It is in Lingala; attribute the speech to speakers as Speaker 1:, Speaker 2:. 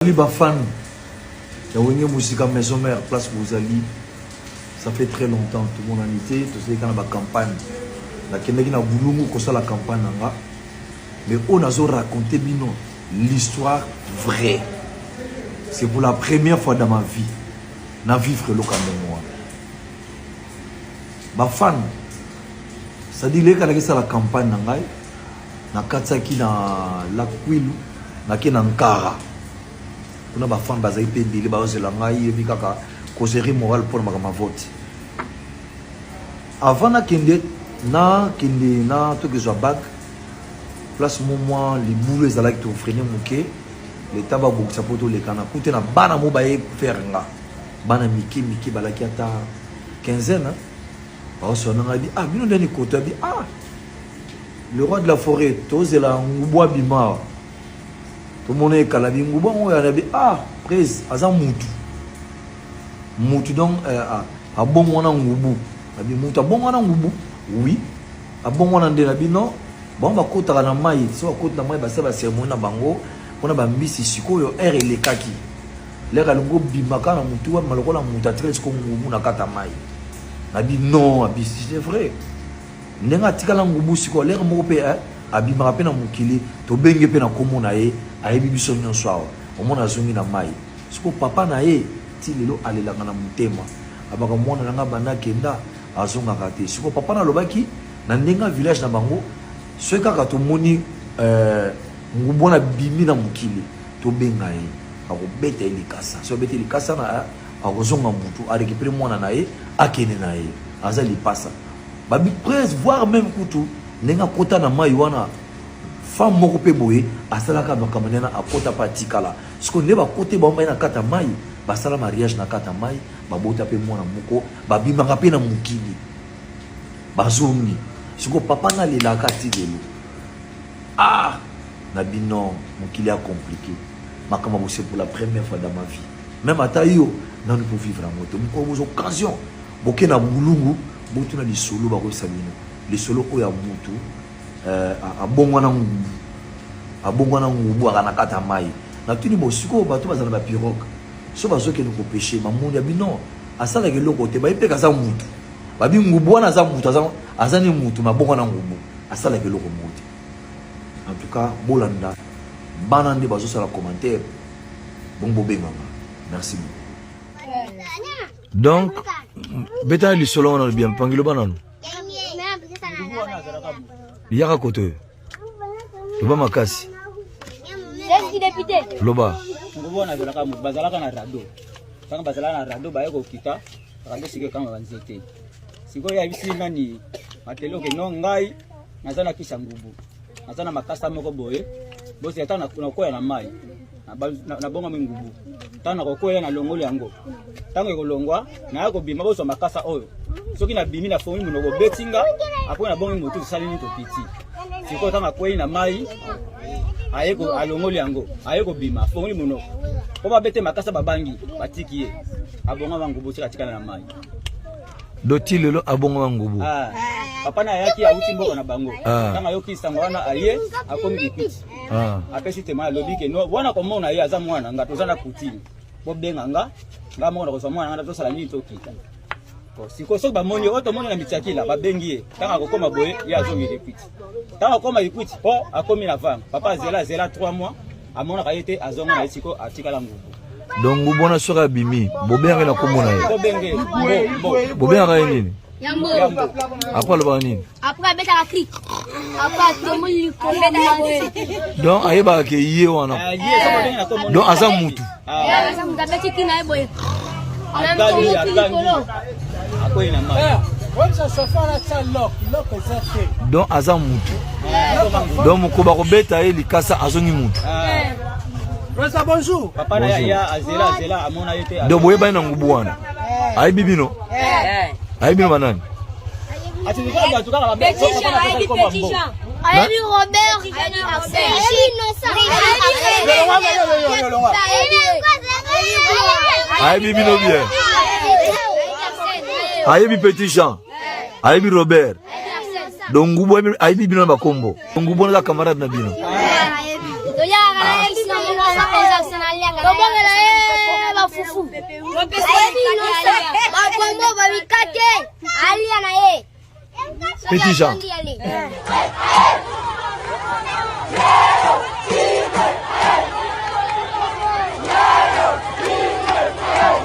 Speaker 1: Salut ba fan ya Wenge Musica Maison Mère place bozali ça fait très longtemps tomonani te tozali kaka na ba campagne nakendaki na Bulungu kosala campagne na nga mais oyo nazo raconter bino l'histoire vraie c'est pour la première fois dans ma vie na vivre eloko ya ndenge wana ba fan c'est-à-dire leka naki sala campagne na ngai Nakatisaki na lac Kwilu, nake na Nkara. Kuna ba fans bazali pe ebele bazozela ngai, yebi kaka causerie morale mpo na makambo ya vote. Avant nakende, nakende na tokezwa bac place mo mwa libulu ezalaki tofrene moke leta babongisa mpo toleka na kute na bana mo baye faire nga bana mike mike balaki ata quinzaine baoswana ngai bi ah bino ndeni koto bi ah Le roi de la foret tozela ngubu abima awa tomona ekala bi ngubu yango oyo bi ah prise aza mutu mutu donc euh, ah, abongwana ngubu abi mutu abongwana ngubu oui abongwana nde na bino bango bakotaka na mai so bakoti na mai basala baceremonie na bango mpona bambisi sikoyo heure elekaki lere alingi obima kaka na motu wabima lokola motu atikali siko ngubu na kati ya mai nabi non abisi c'est vrai Ndenge atikala ngubu sikoyo lere moko pe eh, abimaka pe na mokili tobenge pe na kombo na ye ayebi biso nyonso awa omona azongi na mayi sikoyo papa na ye ti lelo alelaka na motema abaka mwana na nga banda akenda azongaka te sikoyo papa na alobaki na ndenge ya village na bango soki kaka tomoni eh, ngubu wana abimi na mokili tobenga ye akobeta ye likasa soki abeti likasa na eh, akozonga mutu arekipere mwana na ye akende na ye aza lipasa Babi prince voire meme kutu ndenge akota na mayi wana femme moko pe boye asalaka makambo ndena akota pe atikala sikoyo nde bakote bango baye na kati ya mayi basala mariage na kati ya mayi babota pe mwana moko babimaka pe na mokili bazongi sikoyo papa nalelaka ti lelo ah na bino mokili ya compliqué makambo ya bose pour la première fois dans ma vie meme ata yo nanu po vivre yango te mokolo bozwa occasion Boke na bulungu botuna lisolo bakoyebisa bino lisolo oyo ya mutu eh, abongwana ngubu abongwana ngubu aka na kati ya mai natuni bo sikoyo bato bazala na bapirogue so bazokende kopeshe bamoni ya bino asalaka eloko te bayebi mpe aza mutu babi ngubu wana aza mutu aza, aza ni mutu me abongwana ngubu asalaka eloko moko te en tout cas bolanda bana nde bazosala commentaire bongo bobenganga merci beaucoup donc beta lisolo wana bien mpangi loba nanu yaka kote oyo loba makasi loba
Speaker 2: bazalaka na rado ntango bazalaka na rado baye kokita rado sikoyo ekanga banzete sikoyo ayebisi nani mateloke no ngai naza na kisa ngubu naza na makasa moko boye bosi ata nakoya na mai nabongami ngubu ntango nakokwela nalongoli yango ntango ekolongwa naya kobima bozwa makasa oyo soki nabimi nafongi monoko obeti nga apres nabongi motu tosali nini tokiti sikoyo ntango akwei na mai aye alongoli yango aye kobima afongoli monoko mpo babete makasa babangi batiki ye abongama ngubu soki atikala na mai
Speaker 1: doti lelo abongama ngubu
Speaker 2: ah, papa na ayaki awuti mboka na bango ah. ntango ayoki sango wana aye akomi kikwiti ah. apesi tema alobi ke no wana komona ye aza mwana nga toza na coutume bobenga nga nga moko nakozwa mwana nga tosala nini tokita sikoyo soki bamoni oyo tomoni na mitiakila babengi ye ntango akokoma boye ye azongi likwiti ntango akoma likwiti mpo akomi na vanga papa azela azela 3 mois amonaka ye te azonga na ye sikoyo atikala ngubu
Speaker 1: donc ngubu wana soki abimi bobengaka ye na nkombo na ye bobengaka ye nini apres alobaka nini donc ayebaka ke ye wana eh, donc aza mutu ah. Donc aza mutu donc mokolo bakobeta ye likasa azongi mutu
Speaker 2: bonjour
Speaker 1: donc boyebani na ngubu wana ayebi bino ayebi bino banani
Speaker 3: ayebi Robert,
Speaker 1: ayebi bino bien ayebi petit Jean ayebi Robert donc ngubu ayebi bino na bakombo ngubu wana aza camarade na bino.
Speaker 3: Makombo babikate alia na ye.
Speaker 1: Petit Jean.